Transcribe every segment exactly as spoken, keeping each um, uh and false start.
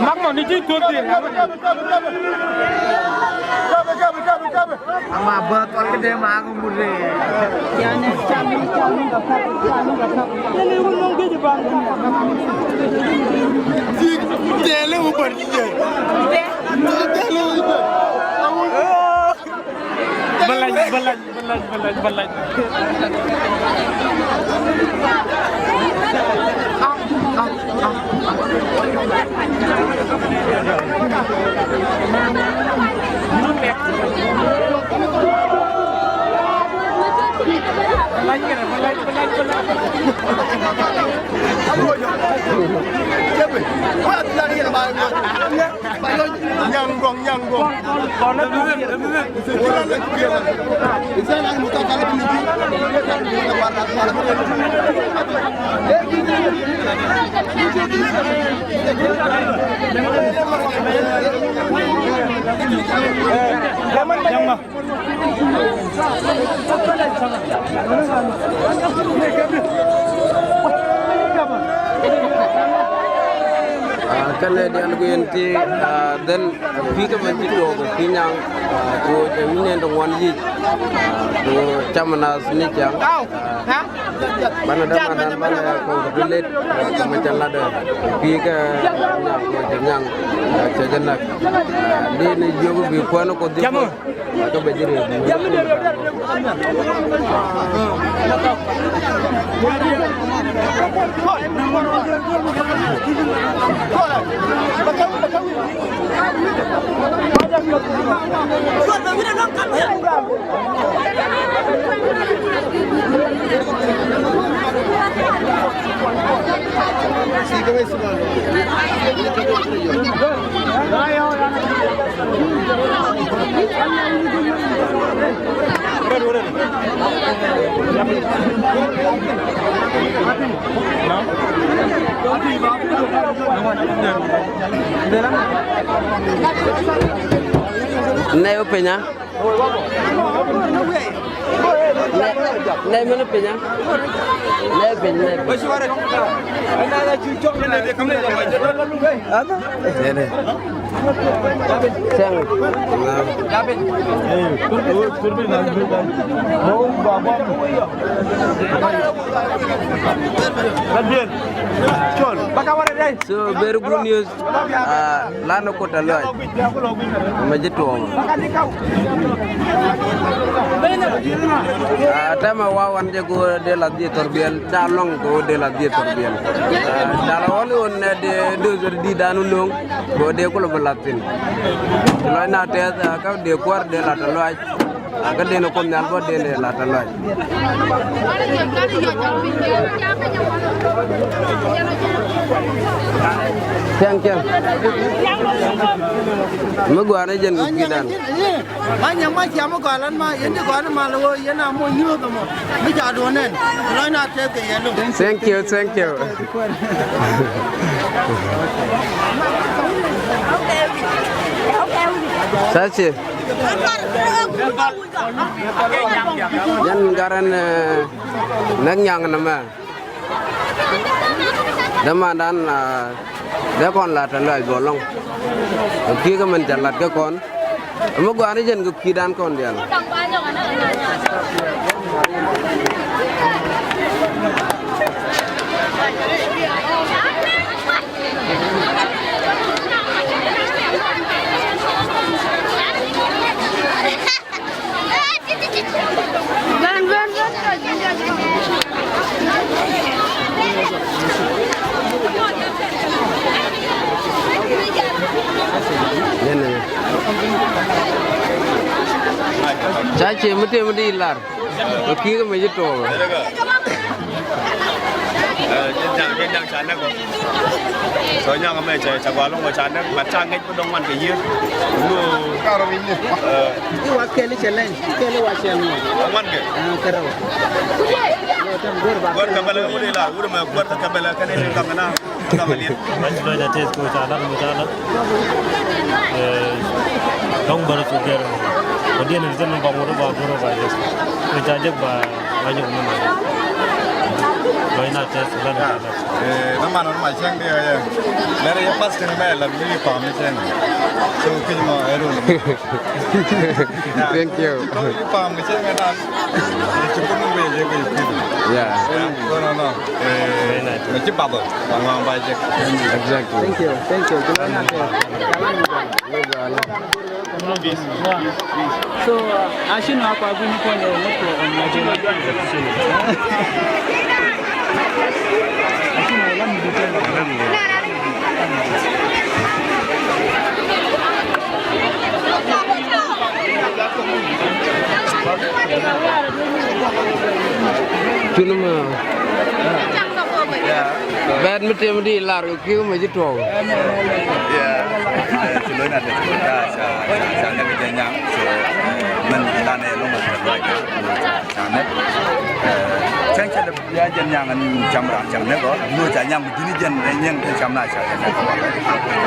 Mak mɔ ni ji̱ tuɔp diɛ. Ama bä tuɔl kä dee mak mut rɛɛ. Tɛlɛ wä bär ji̱ jɛ. Tɛlɛ wä bär. Bä lac, bä lac, bä lac, bä lac, bä lac. Nyangong, nyangong. Kɛnɛ diaal guiɛn ti dhɛl. Kui̱ kä mɛn ci tuɔɔk kui̱ nyaŋ. Tuɔɔk cɛ mi nɛn ti ŋuan yic. Tuɔɔk cam nas ni ciaŋ. Banɛ dämanan banɛ congratulate. Kɛ mɛ cɛ latdɛ kui̱ kä nyaŋ tuɔɔk cɛ nyaŋ. Cɛ jɛ nak di ni jiök bi kuɛn kɔ dhip. Kä bɛ ji̱ rëë. Nɛ wä piny a. Nɛ, nɛ mini piny a. Nɛ piny, nɛ piny. Nɛ, nɛ. Thank you. So very good news. Lanɛ Kuɔt Tɛ̈th Luac. Mɛ ji̱ tuɔɔk. Täämɛ wa wan jɛ kɛ ɣöö dee lath ji̱ thɔr biɛl, ca lɔŋ kɛ ɣöö dee lath ji̱ thɔr biɛl. Ca la ɣɔl ɣöö nɛ dee dööth ɣöö di̱i̱t dan wä lo̱ŋ kɛ ɣöö dee kulɛ bi lath thi̱n. Ci lɔcna tɛth kä dee kuäär dee lath Tɛ̈th Luac. Kä den Kuoth Nhial bä den la Tɛ̈th Luac. Cäŋ cäŋ. Mi gɔaa ni jɛn kɛ kui̱dan. Ma nyɛ ma cia mi gɔaa lan ma yɛn ti gɔaa ni mal wä yɛn a moc nyuuth mɔ. Mi ca duɔn nɛn. Lɔcna tɛth kɛ yɛn lo. Thank you, thank you. Sachi. Jɛn gat ɛn näk nyaŋ nɛmɛ. Dämandan dee kɔn la̱t Tɛ̈th Luac bä lɔŋ. Kɛ kui̱ kä min ca la̱t kä kɔn. Ɛmɛ gɔaa ni jɛn kɛ kui̱dan kɔn diaal. Ca cie mi tëë mi di lar. Kɛ ki̱i̱k mi ci tuɔɔk. Ɛ, jɛ ja̱ŋ, jɛ ja̱ŋ ca näk ɔ. So nyaŋ mɛ cɛ, cɛ gɔaa lɔŋ ɔ ca näk, but ca ŋäc bi dɔ̱ŋ wan kɛ yiëë. Lo, ɛ. I̱ wa kɛl i̱ cɛ lɛny, kɛl i̱ wa cɛ ŋuɔ̱t. Ŋuan kɛ? Ɛ, kɛ rɛw. Lo, tɛm guäär ba. Guäär kɛ bɛlɛ wut ila, wut mɛ guäär kɛ bɛlɛ kɛn i̱ kaŋ na, kaŋ liɛt. Bɛny dɔ̱ny a tɛth kɛ ca lat mi ca lat. Ɛ, dɔ̱ŋ bärä cu gɛr. Kɔ diɛn ni thin ba ŋut ba goro ba jek. Ni ca jek ba ba nyok ni ma. Ba ina tɛth la ni ca la. Eh, na man ma cɛŋ di, eh, lɛr yɛ pas kɛn mɛ la mi pam ni cɛŋ. So kiny mɔ, eh, ru ni. Thank you. Pam ni cɛŋ dan. Ci kun ni wee jek. Yeah. Yeah. No, no, no. Eh, mɛ ci ba bɔ. Ba ŋuan ba jek. Exactly. Thank you. Thank you. So, uh, a ci nɔ a kua guini kɔn yɛ ŋut tuɔɔk ɔn ŋa̱c. A ci nɔ lam di tɛn. Cun mɛ. Bɛt mi tem di lar kɛ ki̱w mɛ ci tuɔɔk. Yeah. Eh, ci lo̱c na te ci lo̱c na ca, ca, ca nɛk jɛ nyaŋ. So, eh, mɛn dan ɛ lo̱ŋ mɛ ca luac ca, ca nɛk. Eh, cäŋ cɛ lɛ bia jɛ nyaŋ ni cam ran ca nɛk ɔ. Ni ca nyaŋ mi dini jɛn ɛ nyɛŋ te cam na ca jɛ nɛk ɔ.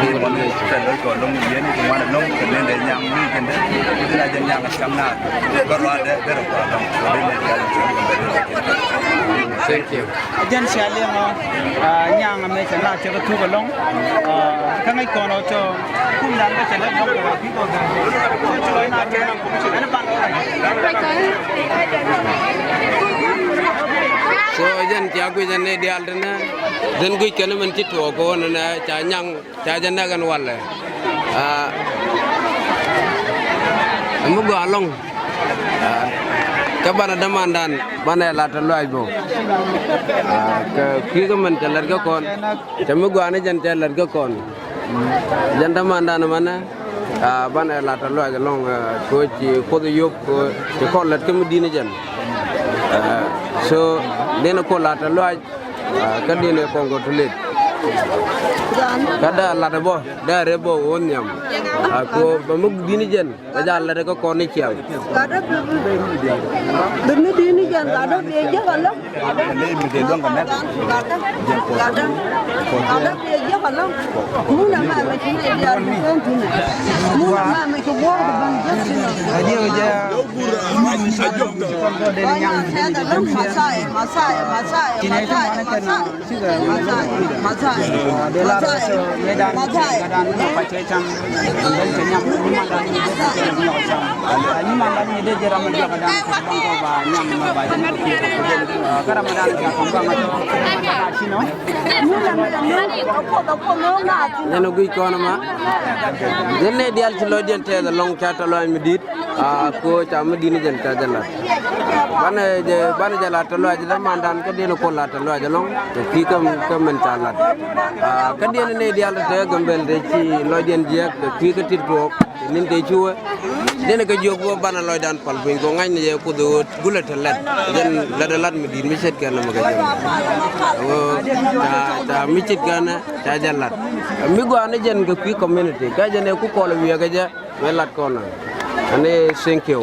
Ni mɔn ni cɛ lo̱c kɔ lo̱ŋ yɛn ni ti ŋuan lo̱ŋ kɛ ni dɛ nyaŋ ni jɛn dɛ. Ni la jɛ nyaŋ cam na. Bɛ ruadɛ bɛ rɛ kɔ lo̱ŋ. So, ni mɛ bia jɛ nyaŋ. Thank you. Jɛn cia liɛŋ ɔ, ah, nyaŋ amɛ cɛ la cɛ kɛ thuk ɛlɔ̱ŋ. Ah, kä ŋäc kɔn ɔ cɔ kum dan bä cɛ lɛ nɔk kɛ kui̱ kɔ gɛn. Cɔ cɔ na cɛ na kum cɛ ɛn ban ɔ. So jɛn cia guic ɛn ni diaal ti nɛ. Jɛn guic kɛn mɛn ci tuɔɔk kɛ ɣöö nɛ ca nyaŋ. Ca jɛ nɛk ɛn walɛ. Ah, mi gɔaa ɛlɔ̱ŋ. Ah, kä banɛ dämandan banɛ lat ɛ luaac bä. Ah, kɛ kui̱ kä mɛn cɛ lät kä kɔn. Cɛ mi gɔaa ni jɛn cɛ lät kä kɔn. Jɛn dämandan mɛnɛ, ah, banɛ lat ɛ luaac ɛlɔ̱ŋ, ah, kɛ ɣöö ci Kuoth yop, kɛ ɣöö ci kɔn lät kä mi di̱t ni jɛn. Ah, so, dee ni kɔn lat ɛ luaac. Ah, kä diɛn ɛ kɔn kɛ tulet. Kä dee lat ɛ bä, dee rɛ bä ɣöö nhiam. Ah, kɛ ɣöö bɛ mi di̱t ni jɛn, bɛ jɛ lat ɛ kä kɔn ni ciaŋ. Gat ɛ bi, bi, bi ni di̱t ni jɛn, gat ɛ bi jek ɛlɔ̱ŋ. Gat ɛ, gat ɛ, gat ɛ bi jek ɛlɔ̱ŋ. Mun ɛmɛ mɛ ci nɛy diaal bi kɛn thi̱n ɛ. Mun ɛmɛ mɛ ci guɔ̱ɔ̱r kɛ ben jek thi̱n ɛ. Masaya, Masaya, Masaya, Masaya, Masaya. Nɛn ɛ guic kɔn ɛma. Jɛn nɛy diaal ci lɔcdiɛn tɛth ɛlɔ̱ŋ ca tɔ lɔaac mi di̱i̱t. Ah, kɛ ɣöö ca mi di̱t ni jɛn ca jɛ lat. Banɛ jɛ, banɛ jɛ lat tɔ lɔaac dämandan kä diɛn kɔ lat tɔ lɔaac ɛlɔ̱ŋ. Kɛ kui̱ kä, kä mɛn ca lat. Ah, kä diɛn nɛy diaal te Gambɛl te ci lɔcdiɛn jiääk kɛ kui̱ kä tit tuɔɔk. Kɛ ni̱n kɛ cuɛ. Diɛn kɛ jiök bä banɛ lɔcdan pal piny kɛ ɣöö ŋa̱cnɛ jɛ Kuoth ɣöö gulɛ te lɛt. Jɛn lɛt ɛ lat mi di̱i̱t mi ce̱tkɛ nɔmɔ kɛ jɛ. Ɣöö ca, ca mi ce̱tkɛ nɛ ca jɛ lat. Mi gɔaa ni jɛn kɛ kui̱ community. Kä jɛn ɛ ku kɔl wiɛɛkä jɛ. Wee lat kɔn ɛ. Ani thank you.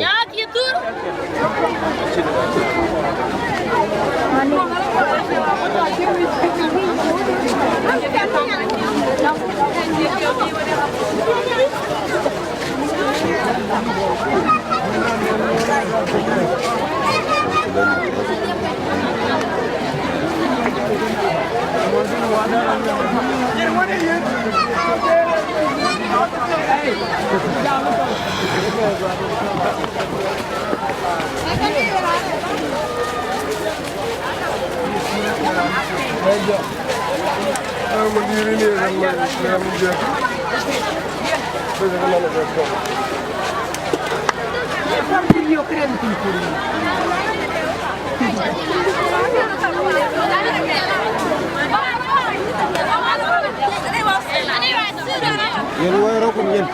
Yɛn wä rɔ kum yɛn.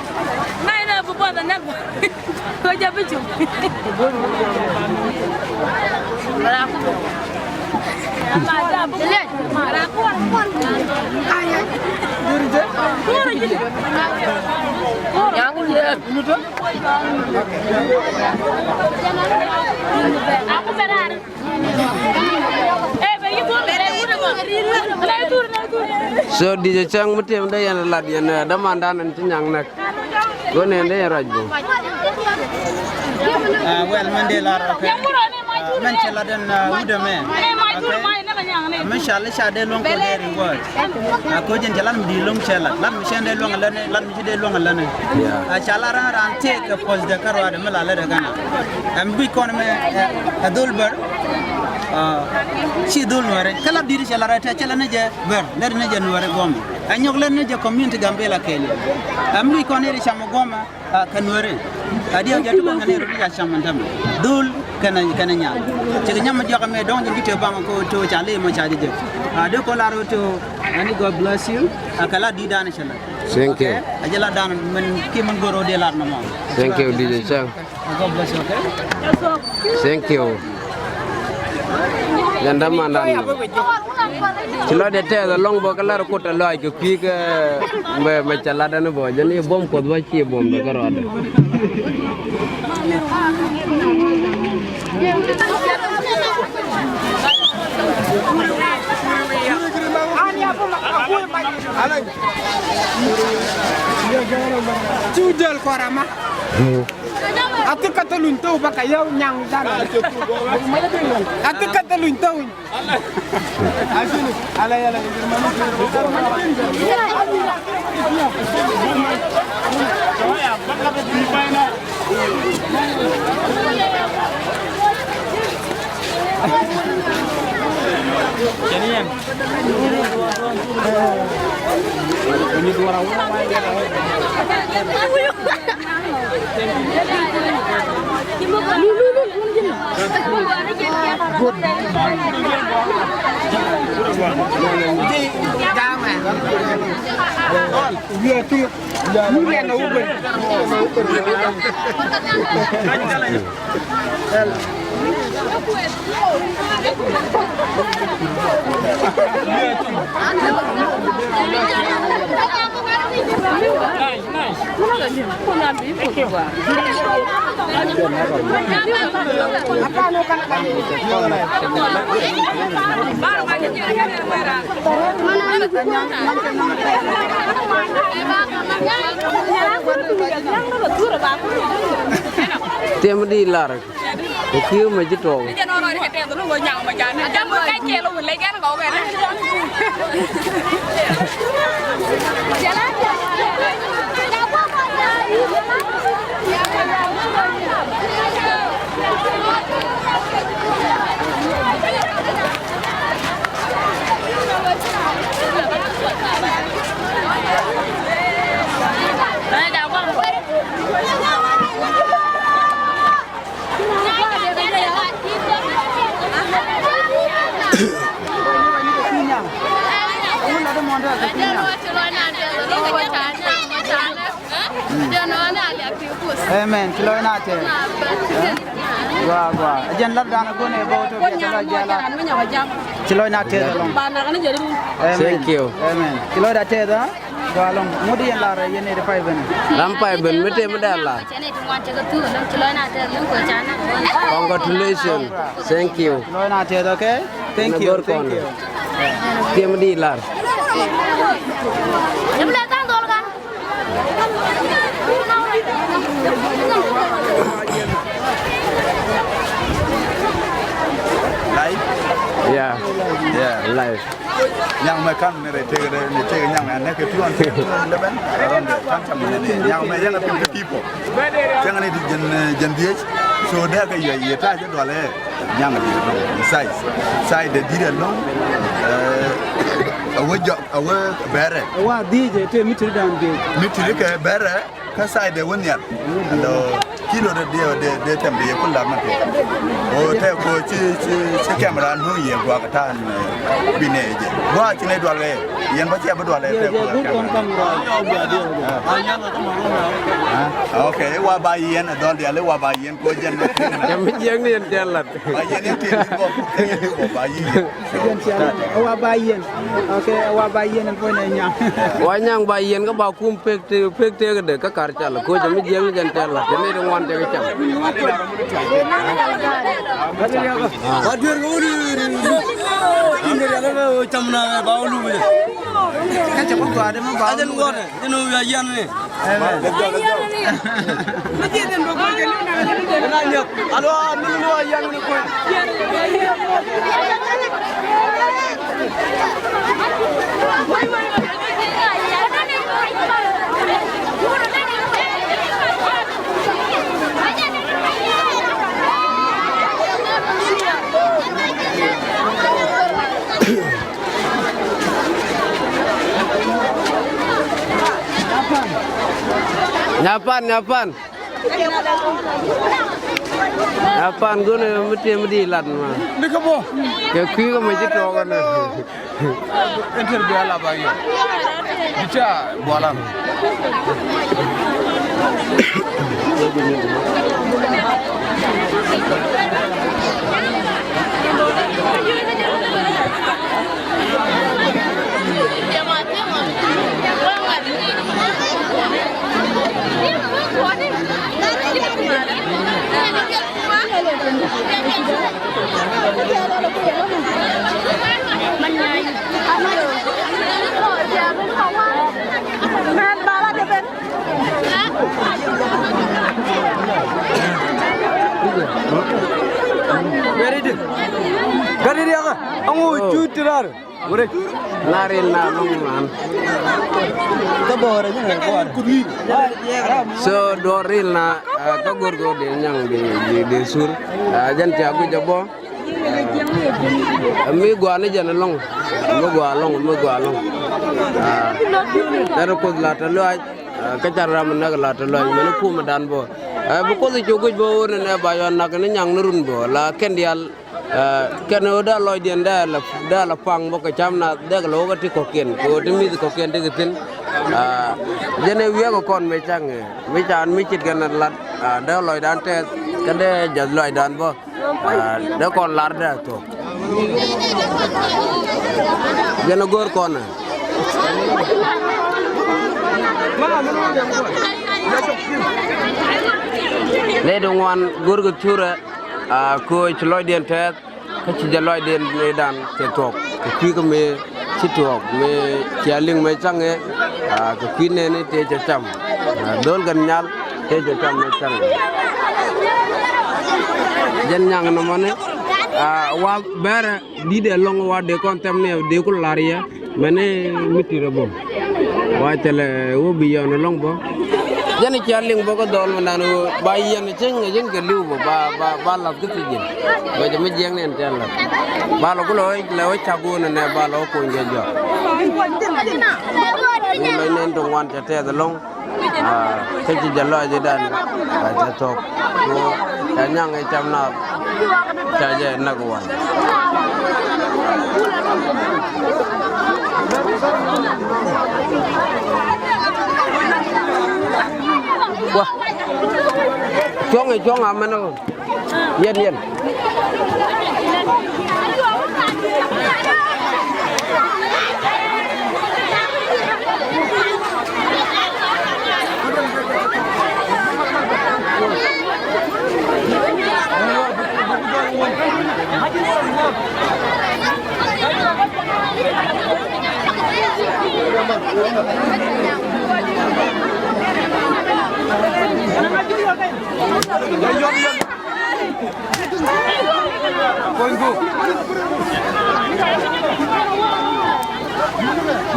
Kɔ jɛ bi cu. So di̱t cɛ cäŋ mi tëmdɛ yɛn lat yɛn, eh, dämandan ɛn ci nyaŋ nɛk. Ɣöö nɛn dee yɛn ruac bä. Ah, well, mɛn dee lar, okay. Ah, mɛn cɛ lat ɛn, ah, wut ɛmɛ. Okay. Mɛ ca lɛ ca dee luɔ̱ŋ kɛ dee reward. Ah, ko̱ jɛn cɛ lat mi di luɔ̱ŋ cɛ lat. Lat mi cɛ dee luɔ̱ŋ ɛ lät ni, lat mi cɛ dee luɔ̱ŋ ɛ lät ni. Yeah. Ah, ca lat ran, ran tëëk kɛ puɔ̱th dee kä ruaadɛ mi la lät ɛ kɛn a. Ɛm guic kɔn mɛ, eh, ɛ dhol bär. Ah, ci dhol Nuɛrɛ. Kä lat di̱t cɛ lat ɛ tɛ cɛ lat ni jɛ bär. Lät ni jɛ Nuɛrɛ guɔ̱mɛ. Ɛ nyɔk lät ni jɛ community Gambela kɛɛliw. Ɛm guic kɔn i̱ ri cam ɛ guɔ̱mɛ. Ah, kä Nuɛri. A diɛ jɛ ti bäŋ kɛ ni rot ti ca cam ɛn tämɛ. Dhol kɛnɛ, kɛnɛ nyal. Cɛ kɛ nyam mi diɔk ɛmɛ dɔ̱ŋ jɛ ti te bäŋ kɛ ɣöö te ɣöö ca ley mɔ ca jɛ jɛ. A dee kɔ lar ɣöö te ɣöö ɛn i̱ God bless you. A kɛ la di̱t dan cɛ la. Thank you. Okay? A jɛ la dan mɛn kiɛ mɛn go̱r ɣöö dee lar nɔmɔ. Thank you, D J Chang. God bless you, okay? Thank you. Yɛn däm mandan. Ci lɔcdɛ tɛth ɛlɔ̱ŋ bä kä lar kut ɛ lɔac kɛ kui̱ kä mɛ, mɛ cɛ latdä ni bä jɛn i̱ buɔ̱m Kuɔth bä ci buɔ̱m bä kä rɔɔdɛ. Cu jäl kɔrama. A ti kä thil luny thou bä kɛ yɛw nyaŋ dan. A ti kä thil luny thou. Tiɛm di lar. Ɛ ki̱i̱ mɛ ji̱ tuɔɔk. Amen. Ci lɔc na tɛth. Gua, gua. Ɛ jɛn lat dan a gun ɛ bä wä tɔ kɛ cɛ lɔc jɛ lat. Ci lɔc na tɛth ɛlɔ̱ŋ. Amen. Thank you. Amen. Ci lɔc da tɛth, ha? Gua lɔŋ. Ŋut yɛn lar yɛn ɛ di pay ben. Ram pay ben mi te mi da lar. Congratulations. Thank you. Lɔc na tɛth, okay? Thank you. Thank you. Tiɛm di lar. Live? Yeah. Yeah. Live. Nyaŋ mɛ kan ni rɛ tëk rɛ ni tëk nyaŋ mɛ anɛ kɛ tuɔn tëk tuɔn lɛ bɛn. Arɔn dɛ kan cam ni ni nyaŋ mɛ yɛn a fifty people. Cäŋ ni ti jɛn, eh, jɛn dhiec. So dee kɛ yɛ yɛ ta̱a̱ cɛ dualɛ nyaŋ di size. Size dɛ di̱t ɛlɔ̱ŋ. Eh, a wä jɔk a wä bɛrɛ. A wa dhiec ɛ te mi ti dan dhiec. Mi ti kɛ bɛrɛ. Kä size dee wä nhial. Ɛlɔ kilo dee dee dee dee tɛm dee yɛ kul lar mɛ tuɔk. O tɛ ko ci ci ci camera nuŋ yɛ guak ta̱a̱n, eh, bi nɛ jɛ. Guak ci nɛ dual kɛ yɛ. Yɛn bä cɛ bä dual kɛ tɛ ko camera. Ah, okay, wa ba yɛn a dɔl dial wa ba yɛn ko jɛn. Jɛ mi jiɛŋ ni yɛn jɛ lat. Ba yɛn yɛn ti ni bɔ. Ba yɛn. Jɛn cɛ la, ɛ wa ba yɛn. Okay, ɛ wa ba yɛn ɛn puɔ̱ny ɛ nyaŋ. Wa nyaŋ ba yɛn kä ba kum pek te, pek te kä de kä kar cal. Ko jɛ mi jiɛŋ jɛn tɛl la. Jɛ ni ri ŋuan jɛ kä cam. Ba duer kä wuni ri. Kin de ri ala cam na ba wulu. Kä cɛ bä gɔaa dee mi ba. Ajɛn wä dee, jɛn wä wiaa yian ni. Amen. Alo, mi ni wä yian ni kuɛ. Nyapan, nyapan. Nyapan guni mi tiɛ mi di lat ma. Ni ka bo. Kɛ kui̱ ka ma ci tuɔɔk ni. Interview ala ba yɔ. Dicha bualan. Gari dia ka, ang ucu tirar. Wurɛ. La ril na lɔŋ man. Kä bɔɔrɛ ni ŋuɛ bɔɔrɛ. So duɔr ril na, ah, kä go̱r go̱r dee nyaŋ dee, dee, dee sur. Ah, jɛn tia guic a bɔ. Ah, mi gua ni jɛn lɔŋ. Mi gua lɔŋ, mi gua lɔŋ. Ah, dɛr kuoth la tɛ luac. Ah, kä car ram näk la tɛ luac. Mɛn kumɛ dan bɔ. Ah, bi kuoth icu guic bɔ wur ni nɛ ba yɔn nak ni nyaŋ ni run bɔ. La kɛn dial. Ah, kɛn ɣöö dee lɔcdiɛn dee la, dee la paŋ bä kɛ cam nath dee kɛ lo̱k kä ti kɔ̱kiɛn kɛ ɣöö ti mi̱th kɔ̱kiɛn ti kɛ thi̱n. Ah, jɛn ɛ wiɛɛk kɔn mëë caŋ ɛ mëë can mi cit kɛn lat, ah, dee lɔcdan tɛth kä dee jath lɔcdan bä. Ah, dee kɔn lar dee thuɔ̱k. Jɛn ɛ go̱o̱r kɔn ɛ. Nɛy ti ŋuan go̱o̱r kɛ thurɛ. Ah, kööc ci lɔcdiɛn tɛth kä ci jɛ lɔcdiɛn mëëdan cɛ tuɔɔk kɛ kui̱ kä mëë ci tuɔɔk mëë cia liŋ mëë caŋɛ. Ah, kɛ kui̱ nɛɛni tëë cɛ cam. Ah, dho̱l kɛn nyal tëë cɛ cam mëë caŋɛ. Jɛn nyaŋ nɔmɔni. Ah, wa bɛrɛ di̱t ɛlɔ̱ŋ wa dee kɔn thɛm ni dee ku la̱r yɛ. Mɛni mi ti rɛ bɔ. Wa thilɛ wä bi yɔn ɛlɔ̱ŋ bɔ. Jɛn cia liŋ bɔ kä dhɔl mi nan wä ba yɛn cieŋ ɛ ji̱n kɛ li̱w bɔ ba, ba, ba lath kä thiec ji̱n. Bɛ jɛ mi jiɛŋ ni ɛn tɛn lath. Ba lɔ ku lɔ wä, lɛ wä cak wä nɛ nɛ ba lɔ wä kuny jɛ jɔak. Wä lɔ nɛn ti ŋuan cɛ tɛth ɛlɔ̱ŋ. Ah, kä ci jɛ lɔc idan, ah, cɛ thok. Ku ca nyaŋ i̱ cam naath, ca jɛ näk wal. Wah. Cuɔ̱ŋ i̱ cuɔ̱ŋ amɛn ɔ. Yɛn, yɛn.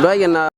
Luac kɛ na.